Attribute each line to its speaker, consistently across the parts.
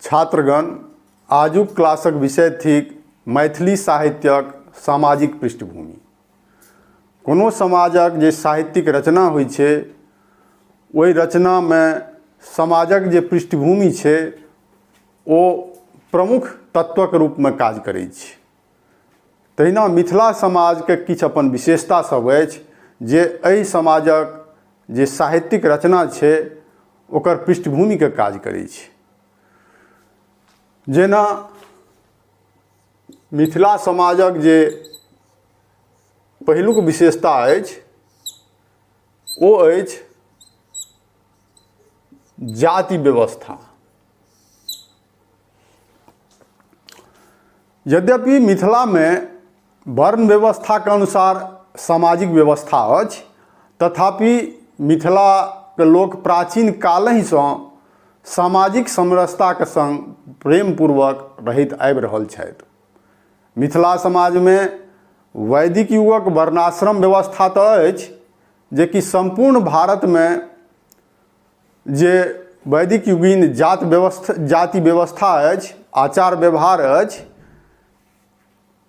Speaker 1: छात्रगण, आजुक क्लासक विषय थिक मैथिली साहित्यक सामाजिक पृष्ठभूमि। कोनो समाजक जे साहित्यिक रचना होइ छै, ओहि रचनामे समाजक जे पृष्ठभूमि छै ओ प्रमुख तत्वक रूपमे काज करै छै। तहिना मिथिला समाजके किछु अपन विशेषता सब अछि जे एहि समाजक जे साहित्यिक रचना छै ओकर पृष्ठभूमिके काज करै छै। जेना मिथिला समाजक जे पहिलुक विशेषता अछि ओ अछि जाति व्यवस्था। यद्यपि मिथिलामे वर्ण व्यवस्थाके अनुसार सामाजिक व्यवस्था अछि, तथापि मिथिलाके लोक प्राचीन कालहिसँ सामाजिक समरसताके सङ्ग प्रेमपूर्वक रहैत आबि रहल छथि। मिथिला समाजमे वैदिक युगक वर्णाश्रम व्यवस्था तऽ अछि, जेकि सम्पूर्ण भारतमे जे वैदिक युगीन जात व्यवस्था जाति व्यवस्था अछि, आचार व्यवहार अछि,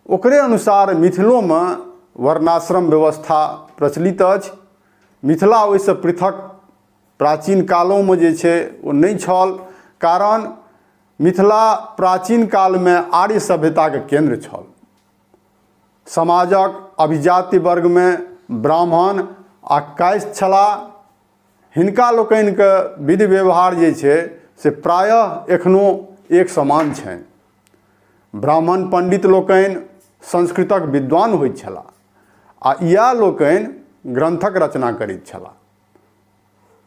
Speaker 1: ओकरे अनुसार मिथिलोमे वर्णाश्रम व्यवस्था प्रचलित अछि। मिथिला ओहिसँ पृथक प्राचीन कालोमे जे छै ओ नहि छल, कारण मिथिला प्राचीन कालमे आर्य सभ्यताके केन्द्र छल। समाजक अभिजात्य वर्गमे ब्राह्मण आ कायस्थ छलाह। हिनका लोकनिके विधि व्यवहार जे छै से प्रायः एखनो एक समान छनि। ब्राह्मण पण्डित लोकनि संस्कृतक विद्वान होइत छलाह आ इएह लोकनि ग्रन्थक रचना करैत छलाह।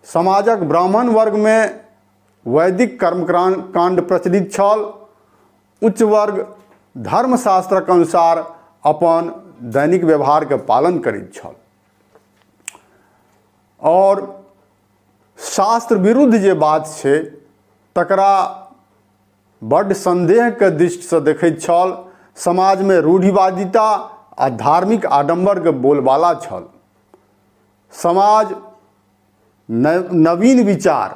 Speaker 1: समाजक ब्राह्मण वर्गमे वैदिक कर्मकाण्ड प्रचलित छल। उच्च वर्ग धर्मशास्त्रक अनुसार अपन दैनिक व्यवहारके पालन करैत छल आओर शास्त्र विरुद्ध जे बात छै तकरा बड्ड सन्देहके दृष्टिसँ देखैत छल। समाजमे रूढ़िवादिता आ धार्मिक आडम्बरके बोलबाला छल। समाज नवीन विचार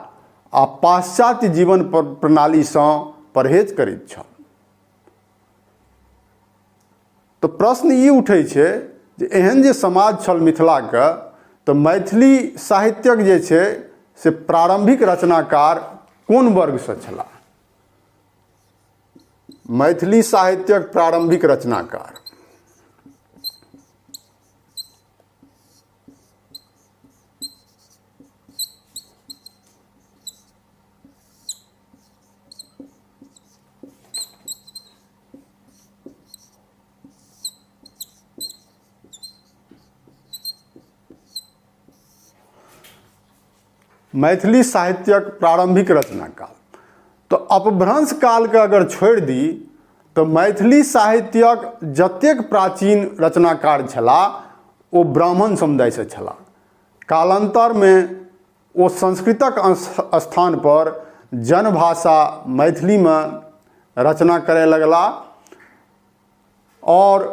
Speaker 1: आ पाश्चात्य जीवन प्रणालीसँ परहेज करैत छल। तऽ प्रश्न ई उठै छै जे एहन जे समाज छल मिथिलाके, तऽ मैथिली साहित्यक जे छै से प्रारम्भिक रचनाकार कोन वर्गसँ छलाह? मैथिली साहित्यक प्रारम्भिक रचनाकार मैथिली साहित्यक प्रारंभिक रचनाकाल तऽ अपभ्रंश कालके अगर छोड़ि दी तऽ मैथिली साहित्यक जतेक प्राचीन रचनाकार छलाह ओ ब्राह्मण समुदायसँ छलाह। कालान्तरमे ओ संस्कृतक स्थानपर जनभाषा मैथिलीमे रचना करय लगलाह आओर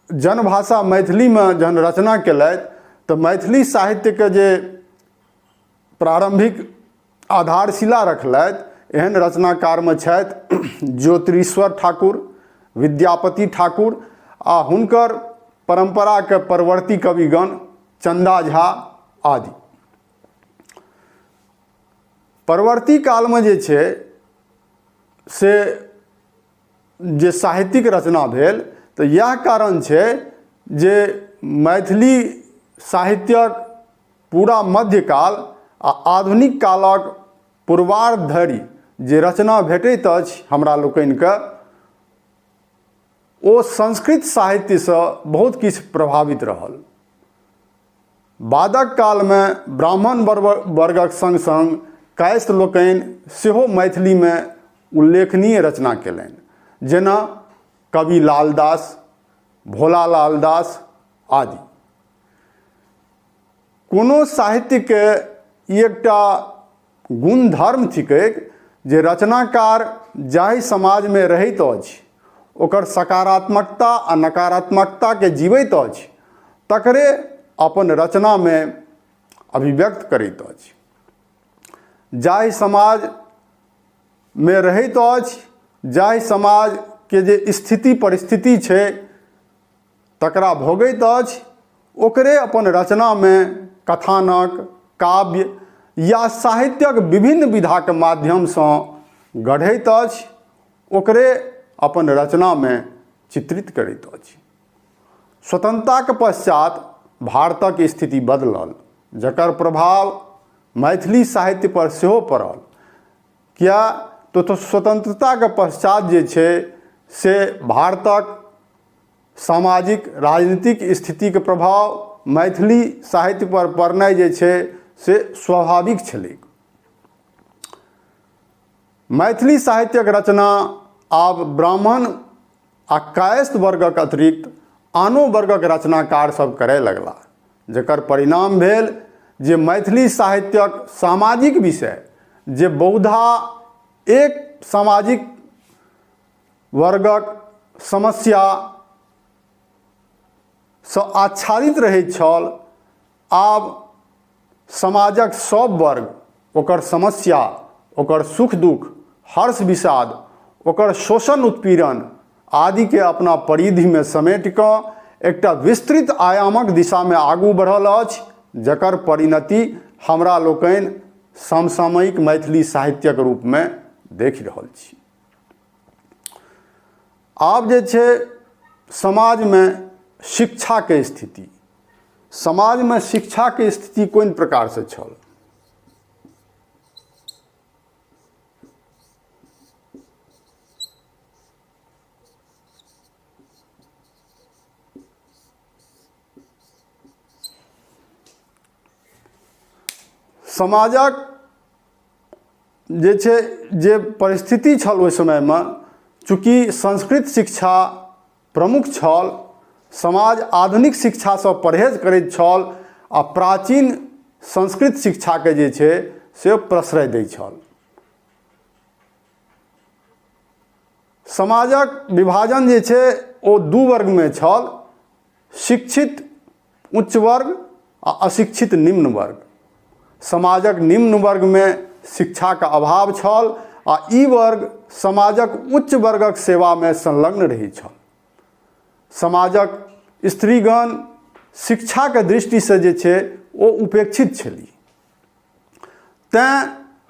Speaker 1: जनभाषा मैथिलीमे जहन रचना केलथि तऽ मैथिली साहित्यके जे प्रारम्भिक आधारशिला रखलथि, एहन रचनाकारमे छथि ज्योतिरीश्वर ठाकुर, विद्यापति ठाकुर आ हुनकर परम्पराके परवर्ती कविगण चन्दा झा आदि। परवर्ती कालमे जे छै से जे साहित्यिक रचना भेल, तऽ इएह कारण छै जे मैथिली साहित्यक पूरा मध्यकाल आ आधुनिक कालक पूर्वार्ध धरि जे रचना भेटैत अछि हमरा लोकनिके, ओ संस्कृत साहित्यसँ बहुत किछु प्रभावित रहल। बादक कालमे ब्राह्मण वर्गक सङ्ग सङ्ग कायस्थ लोकनि सेहो मैथिलीमे उल्लेखनीय रचना केलनि, जेना कवि लालदास, भोलालाल दास आदि। कोनो साहित्यके ई एकटा गुणधर्म थिकैक जे रचनाकार जाहि समाजमे रहैत अछि ओकर सकारात्मकता आ नकारात्मकताके जीवैत अछि, तकरे अपन रचनामे अभिव्यक्त करैत अछि। जाहि समाज मे रहैत अछि, जाहि समाजके जे स्थिति परिस्थिति छै तकरा भोगैत अछि, ओकरे अपन रचनामे कथानक, काव्य या साहित्यक विभिन्न विधाके माध्यमसँ गढ़ैत अछि, ओकरे अपन रचनामे चित्रित करैत अछि। स्वतंत्रताके पश्चात भारतक स्थिति बदलल, जकर प्रभाव मैथिली साहित्य पर सेहो पड़ल। किया तऽ स्वतंत्रताके पश्चात जे छै से भारतक सामाजिक राजनीतिक स्थितिके प्रभाव मैथिली साहित्य पर पड़नाइ जे छै से स्वाभाविक छलै। मैथिली साहित्यक रचना आब ब्राह्मण आ कायस्थ वर्गक अतिरिक्त आनो वर्गक रचनाकार सब करय लगला, जकर परिणाम भेल जे मैथिली साहित्यक सामाजिक विषय जे बहुधा एक सामाजिक वर्गक समस्या सँ आच्छादित रहैत छल, आब समाजक सब वर्ग, ओकर समस्या, ओकर सुख दुख, हर्ष विषाद, ओकर शोषण उत्पीड़न आदिके अपना परिधिमे समेटि कऽ एकटा विस्तृत आयामक दिशामे आगू बढ़ल अछि, जकर परिणति हमरा लोकनि समसामयिक मैथिली साहित्यक रूपमे देखि रहल छी। आब जे छै समाजमे शिक्षाके स्थिति, समाजमे शिक्षाके स्थिति कोन प्रकारसँ छल? समाजक जे छै जे परिस्थिति छल ओहि समयमे, चूँकि संस्कृत शिक्षा प्रमुख छल, समाज आधुनिक शिक्षासँ परहेज करैत छल आ प्राचीन संस्कृत शिक्षाके जे छै से प्रश्रय दै छल। समाजक विभाजन जे छै ओ दू वर्गमे छल, शिक्षित उच्च वर्ग आ अशिक्षित निम्न वर्ग। समाजक निम्न वर्गमे शिक्षाके अभाव छल आ ई वर्ग समाजक उच्च वर्गक सेवामे संलग्न रहै छल। समाजक स्त्रीगण शिक्षाके दृष्टिसँ जे छै ओ उपेक्षित छली। तैँ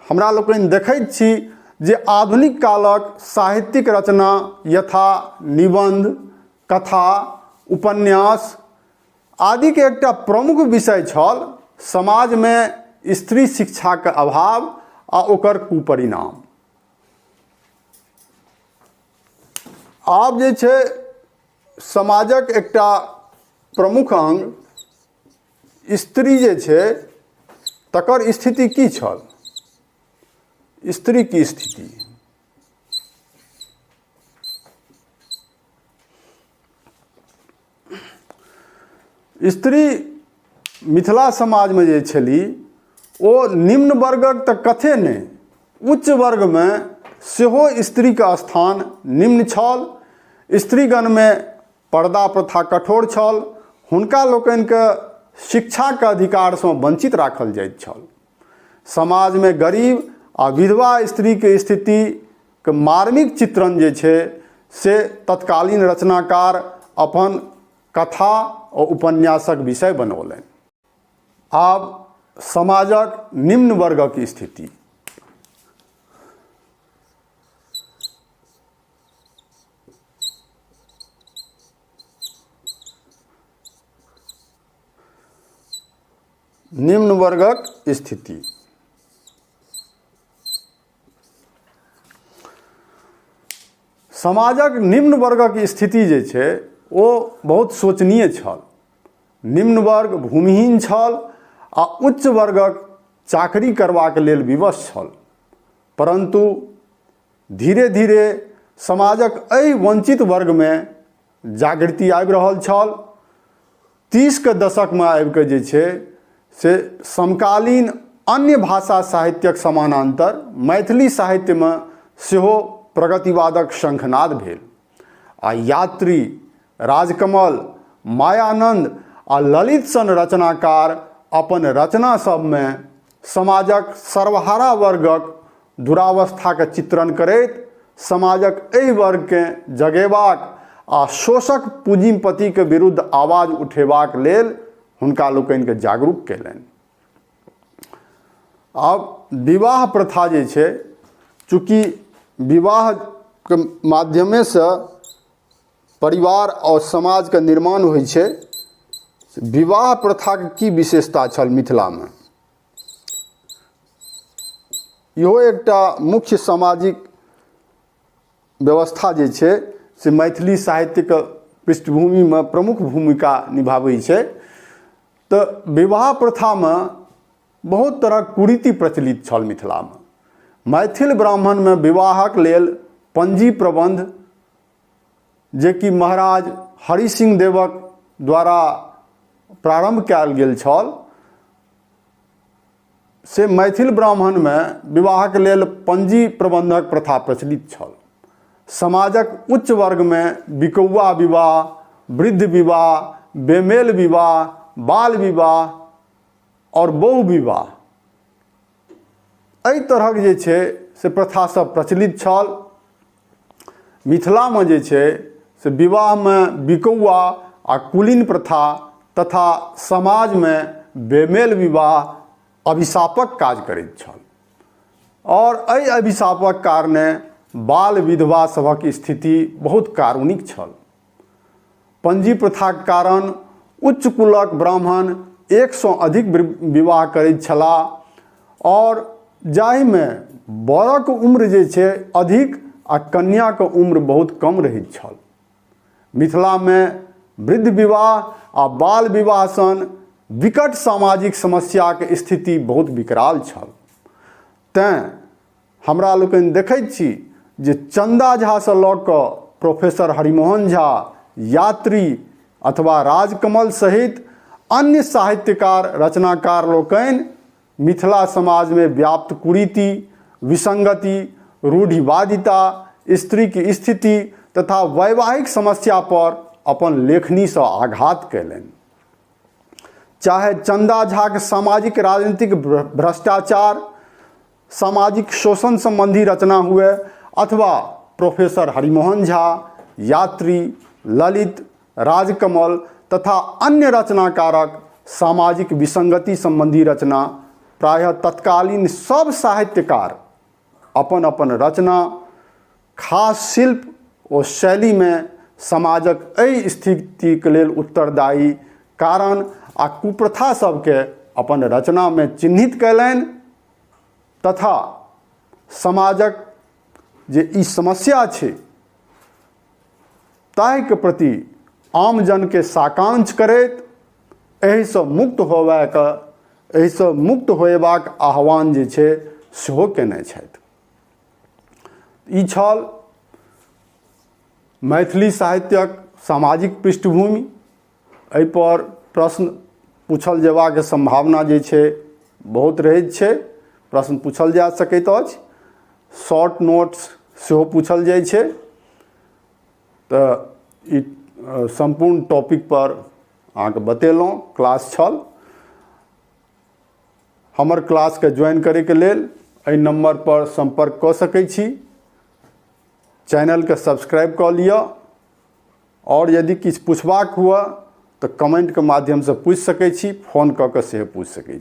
Speaker 1: हमरा लोकनि देखैत छी जे आधुनिक कालक साहित्यिक रचना यथा निबन्ध, कथा, उपन्यास आदिके एकटा प्रमुख विषय छल समाजमे स्त्री शिक्षाके अभाव आ ओकर कुपरिणाम। आब जे छै समाजक एकटा प्रमुख अंग स्त्री जे छै तकर स्थिति की छल? स्त्री की स्थिति स्त्री मिथिला समाजमे जे छली ओ निम्न वर्गक तऽ कथे नहि, उच्च वर्गमे सेहो स्त्रीके स्थान निम्न छल। स्त्रीगणमे पर्दा प्रथा कठोर छल, हुनका लोकनिके शिक्षाके अधिकारसँ वञ्चित राखल जाइत छल। समाजमे गरीब आ विधवा स्त्रीके स्थितिके मार्मिक चित्रण जे छै से तत्कालीन रचनाकार अपन कथा ओ उपन्यासक विषय बनौलनि। आब समाजक निम्न वर्गक स्थिति। निम्न वर्गक स्थिति। समाजक निम्न वर्गक स्थिति जे छै ओ बहुत शोचनीय छल। निम्न वर्ग भूमिहीन छल आ उच्च वर्गक चाकरी करबाक लेल विवश छल। परन्तु धीरे धीरे समाजक एहि वञ्चित वर्गमे जागृति आबि रहल छल। 30के दशकमे आबिकऽ जे छै से समकालीन अन्य भाषा साहित्यक समानान्तर मैथिली साहित्यमे सेहो प्रगतिवादक शंखनाद भेल आ यात्री, राजकमल, मायानन्द आ ललित सन रचनाकार अपन रचना सभमे समाजक सर्वहारा वर्गक दुरावस्थाके चित्रण करैत समाजक एहि वर्गकेँ जगेबाक आ शोषक पूँजीपतिके विरुद्ध आवाज उठेबाक लेल हुनका लोकनिके जागरूक कयलनि। आब विवाह प्रथा जे छै, चूँकि विवाहके माध्यमेसँ परिवार आओर समाजके निर्माण होइ छै, विवाह प्रथाके की विशेषता छल मिथिलामे, इहो एकटा मुख्य सामाजिक व्यवस्था जे छै से मैथिली साहित्यके पृष्ठभूमिमे प्रमुख भूमिका निभाबै छै। तऽ विवाह प्रथामे बहुत तरहक कुरीति प्रचलित छल मिथिलामे। मैथिल ब्राह्मणमे विवाहक लेल पंजी प्रबन्ध जेकि महाराज हरि सिंह देवक द्वारा प्रारम्भ कयल गेल छल, से मैथिल ब्राह्मणमे विवाहक लेल पंजी प्रबन्धक प्रथा प्रचलित छल। समाजक उच्च वर्गमे बिकौआ विवाह, वृद्ध विवाह, बेमेल विवाह, बाल विवाह आओर बहु विवाह एहि तरहक जे छै से प्रथा सब प्रचलित छल। मिथिलामे जे छै से विवाहमे बिकौआ आ कुलीन प्रथा तथा समाजमे बेमेल विवाह अभिशापक काज करैत छल आओर एहि अभिशापक कारणे बाल विधवा सभक स्थिति बहुत कारुणिक छल। पंजी प्रथाक कारण उच्च कुलक ब्राह्मण एकसँ अधिक विवाह करैत छलाह आओर जाहिमे वरक उम्र जे छै अधिक आ कन्याके उम्र बहुत कम रहैत छल। मिथिलामे वृद्ध विवाह आ बाल विवाह सन विकट सामाजिक समस्याक स्थिति बहुत विकराल छल। तैँ हमरा लोकनि देखैत छी जे चन्दा झासँ लऽ कऽ प्रोफेसर हरिमोहन झा, यात्री अथवा राजकमल सहित अन्य साहित्यकार रचनाकार लोकनि मिथिला समाजमे व्याप्त कुरीति, विसंगति, रूढ़िवादिता, स्त्रीक स्थिति तथा वैवाहिक समस्या पर अपन लेखनीसँ आघात कयलनि। चाहे चन्दा झाक सामाजिक राजनीतिक भ्रष्टाचार, सामाजिक शोषण संबंधी रचना हुए अथवा प्रोफेसर हरिमोहन झा, यात्री, ललित, राजकमल तथा अन्य रचनाकारक सामाजिक विसंगति संबंधी रचना, प्रायः तत्कालीन सब साहित्यकार अपन अपन रचना खास शिल्प ओ शैलीमे समाजक एहि स्थितिक लेल उत्तरदायी कारण आ कुप्रथा सबके अपन रचनामे चिन्हित कयलनि तथा समाजक जे ई समस्या छै ताहिके प्रति आमजनके साकांक्ष करैत एहिसँ मुक्त होबयके एहिसँ मुक्त होयबाक आह्वान जे छै सेहो कयने छथि। ई छल मैथिली साहित्यक सामाजिक पृष्ठभूमि। एहिपर प्रश्न पूछल जेबाक सम्भावना जे छै बहुत रहैत छै। प्रश्न पूछल जा सकैत अछि, शॉर्ट नोट्स सेहो पूछल जाइ छै। तऽ ई सम्पूर्ण टॉपिकपर अहाँके बतेलहुँ, क्लास छल। हमर क्लासके ज्वाइन करैके लेल एहि नम्बरपर सम्पर्क कऽ सकै छी। चैनलके सब्सक्राइब कऽ लिअ आओर यदि किछु पुछबाक हुए तऽ कमेन्टके माध्यमसँ पूछि सकै छी, फोन कऽ कऽ सेहो पूछि सकै छी।